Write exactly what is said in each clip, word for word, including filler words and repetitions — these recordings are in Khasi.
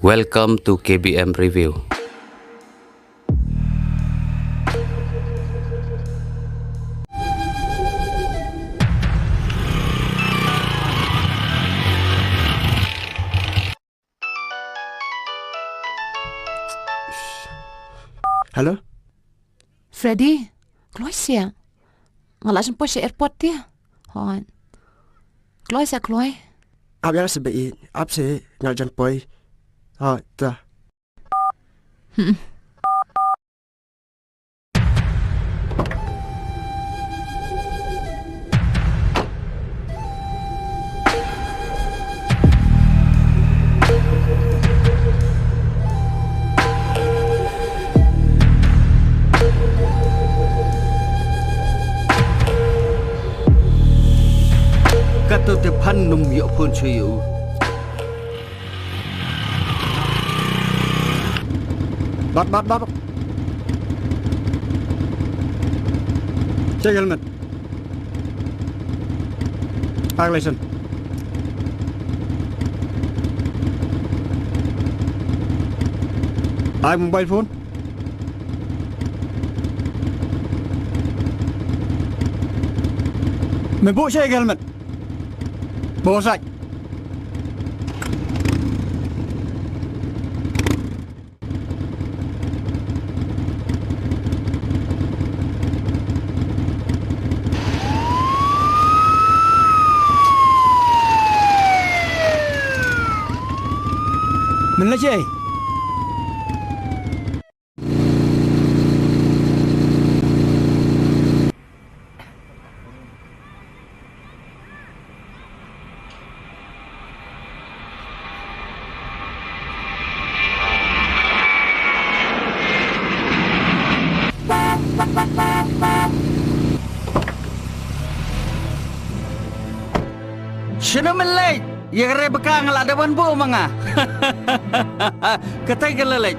Welcome to K B M Review. Hello? Freddy, kloi seh. Nga la jan poi sha airport te. Hooid. Kloi seh, kloi. Ap ïa nga seh ba i, ap seh, nga la jan poi. Hooid, ta. Hmm. Kato te phan nym ïoh phone shuh ïa u. Bat, bat, bat. Check helmet. Ai license. Ai mobile phone. Me buh check helmet. Buh sait. Men leit ei? Shano men leit? Ïa ka re baka nga la da wan buh ma nga. Katai ka la leit.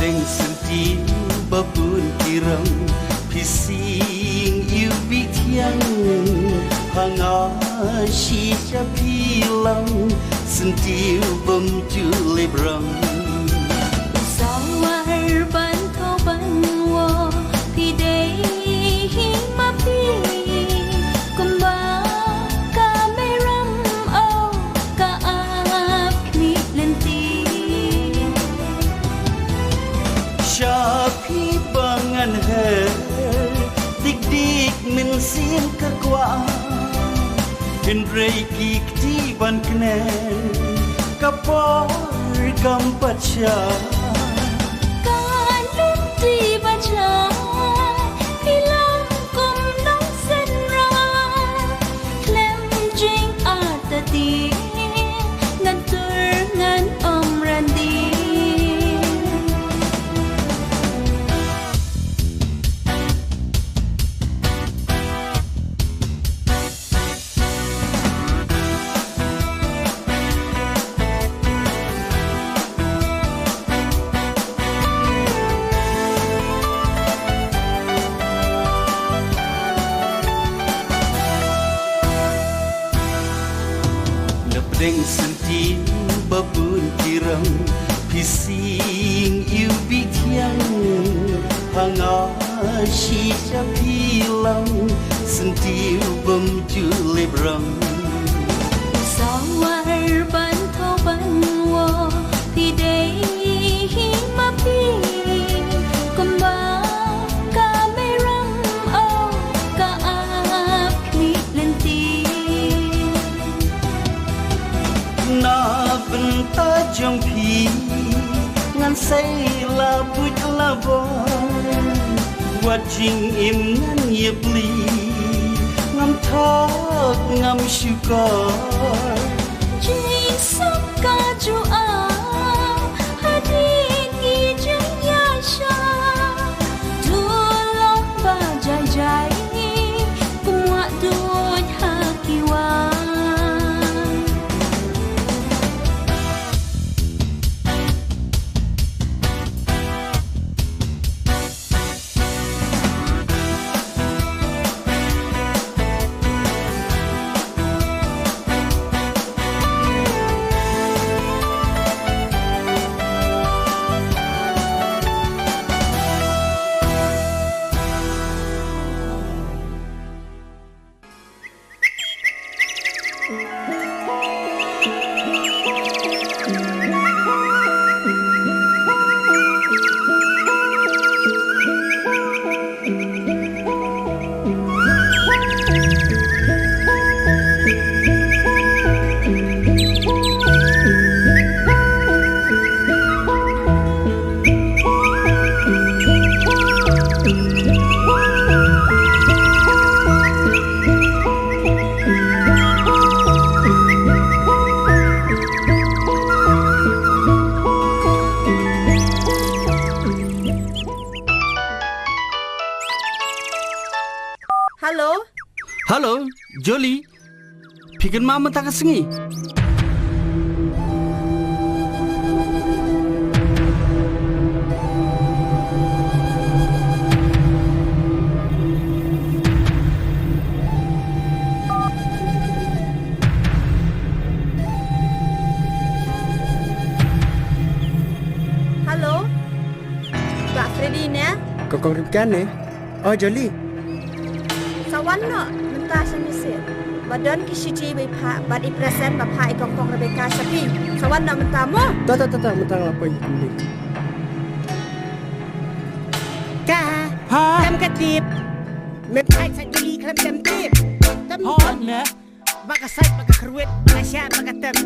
Pdeng senti ba bun ki rong, phi sing ïa u bi thiang, ha nga shi sha phi long, senti u bym ju lip rong. Sawar ban khaw ban wah, phi dei hi ma phi, kumba ka mei ram o ka ap khmih lynti. Sha phi ba ngan her, dik dik mynsiem ka kwah, hynrei ki kti ban kner, ka por kam pat shah. Ka lynti ba jai, phi long kum nongsynran, khlem jingartatien, ngan tur ngan ym randien. Na pdeng senti ba bun ki rong, phi sing ïa u bi thiang, ha nga shi sha phi long, senti u bym ju lip rong. Sawa Na bynta jong phi ngan sei la buit la bor, wat jingim ngan ïa plie, ngam thok ngam shukor. Jingsuk ka ju ap hadien ngi jingïaishah. Tulop ba jai jai kumwah duh ha ki wah. Hello? Hello, Jolly. Phi kynmaw mynta ka sngi? Hello? Bah Freddy ne? Ka kong Rebecca ne? Oh, Jolly. Sa wan noh mynta sha mynsiem. Ba don ki shuti ba i phah bad i present ba phah i kong kong Rebecca sha phi. Sa wan noh mynta mo. Ta ta ta ta mynta nga la poi kumne. Ka. Ha? Tam ka tip. Me phai sa Jolly khlem tam tip. Tam. Hot ne? Ba ka sait ba ka kyrwit ba ka shah ba ka tem.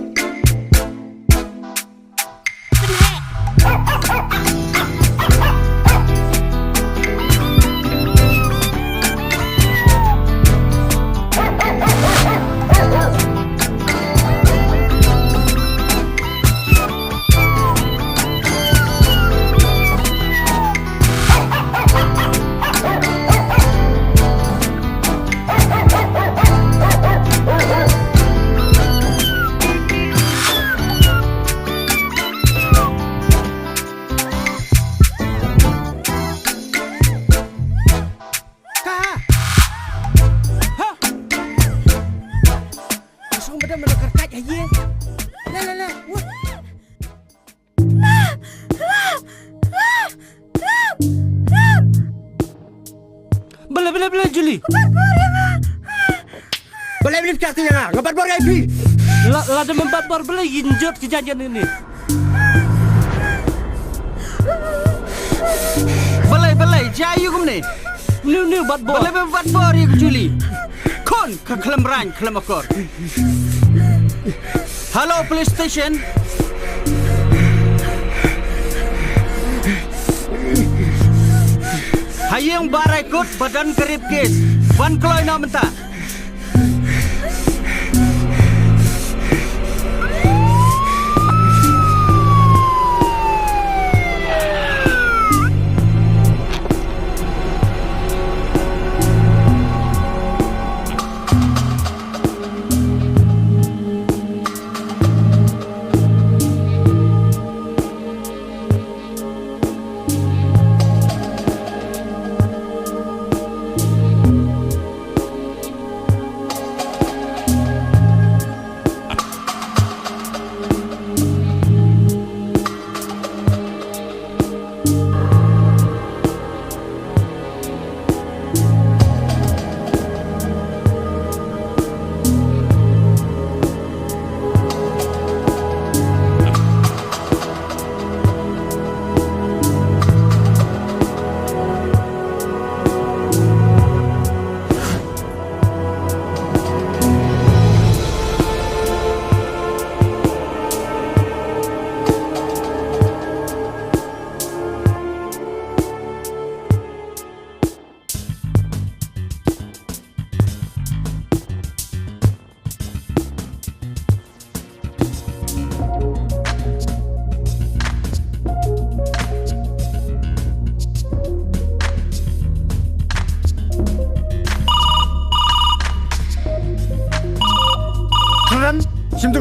Ka. Ha. Ka song bada mana kerkat aja. La la la. Wah. Balei, balei, balei, Jolly? Balei, balei, balei, nga nga bat bor ïa phi. La, la da mem bat bor, balei yin jot ki jan jan ini. Balei, balei, jai yu kumne. Niu, niu, bat bor. Balei mem bat bor ïa ka Jolly. Khun ka khlem rain khlem akor. Hello, police station. Ha ïing Bah Raikut ba don ka rape case. Wan kloi noh mynta.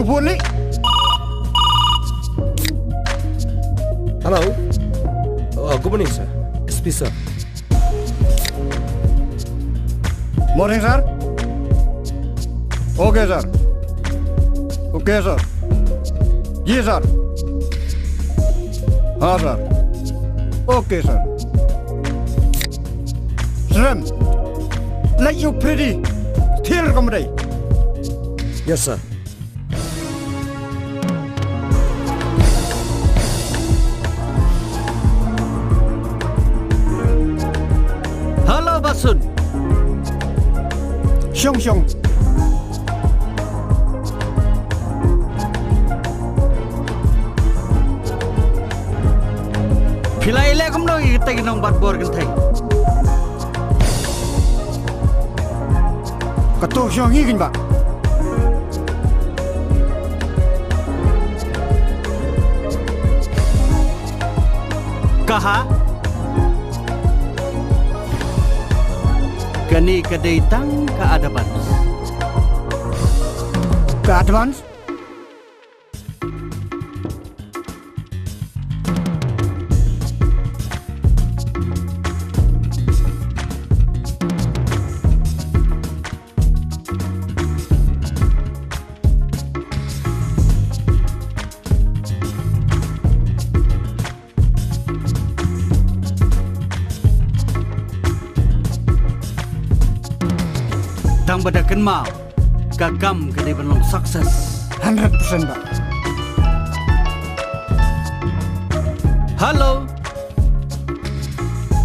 Bun li. Hello. Uh, good morning, sir. S P, sir. Morning, sir. Okay, sir. Okay, sir. Ji, sir. Ha, sir. Okay, sir. Srem. Leit ïa u Freddy. Thiel kumba dei. Yes, sir. Hello, Basun. Shong, shong. Phi la ïaleh kumno ïa kita ki nongbat bor kynthei? Kato shong hi kin ba. Kaha? Kane ka dei tang ka advance. Ka advance? Tang ba da kynmaw, ka kam ka dei ban long success. Hundred percent ba. Hello.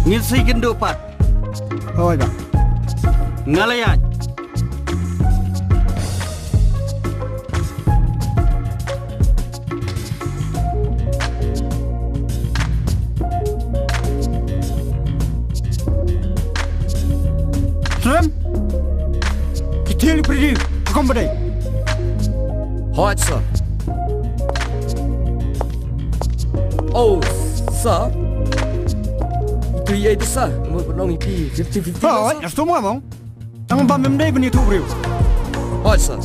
Ngin sa ïakynduh pat. Hooid ba. Nga la ïaid. Srem. Ki thiel u Freddy ha kumba dei. Hooid, sir. Oh, sir. Itu ïa itu, sir. Mut ban long ïa phi fifty fifty, sir. Hooid, ïa sdang mo. Tang ba mem dei ban ïathuh briew. Hooid, sir.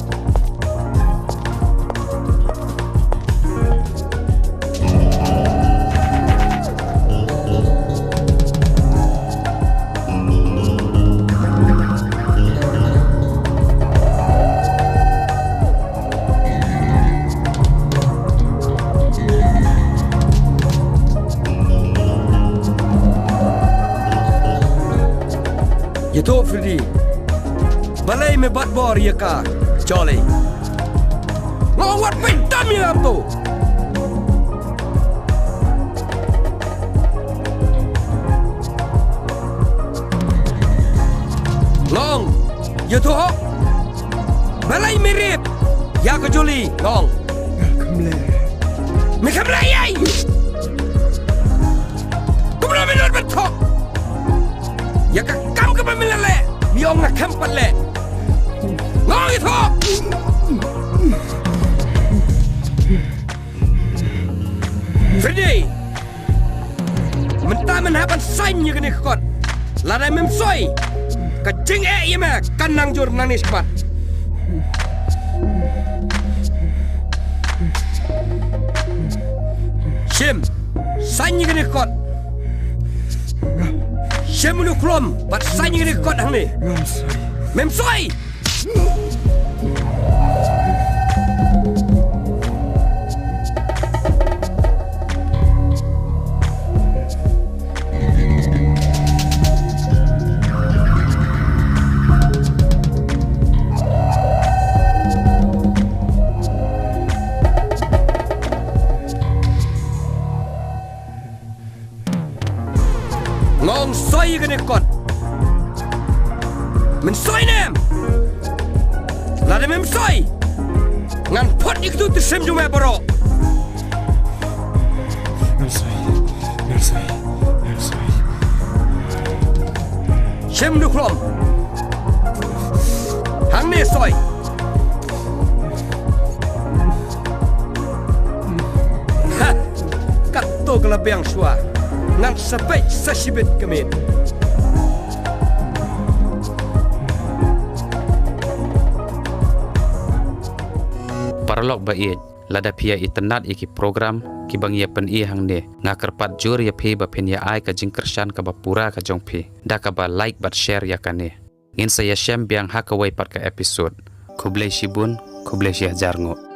Ïathuh Freddy. Balei me bat bor ïa ka Jolly? Nga ong wat pyndonkam ïa ka to. Nga ong, ïathuh hok. Balei me rape ïa ka Jolly, nga ong? Nga khlem leh. Me khlem leh ïa i? Kumno me nud ban thoh ïa ka kam kaba me la leh? Me ong nga khlem pat leh. Nga ong ïathuh. Freddy. Mynta men hap ban saiñ ïa kane ka kot. Lada mem soi, ka jingeh ïa me kan nang jur nangne shakhmat. Shim, saiñ ïa kane ka kot. Shim u khlom bad saiñ ïa kane ka kot hangne. Mem soi. Nga ong soi ïa kane ka kot. Men soi ne em? Lada mem soi, ngan phot ïa kito ki tyrsem jong me baroh. Mem soi, mem soi, mem soi. Shim u khlom. Hangne soi. Ha! Kato ka la biang shuwa. Ngan sa peit sa shibit ka miet. Para Lok ba ïeit, lada phi ïa itynnad ïa ki program kiba ngi ïa pyni hangne, nga kyrpad jur ïa phi ba phin ïa ai ka jingkyrshan kaba pura ka jong phi da kaba like bad share ïa kane. Ngin sa ïashem biang ha kawei pat ka episode. Khublei shibun, khublei shihajar nguh.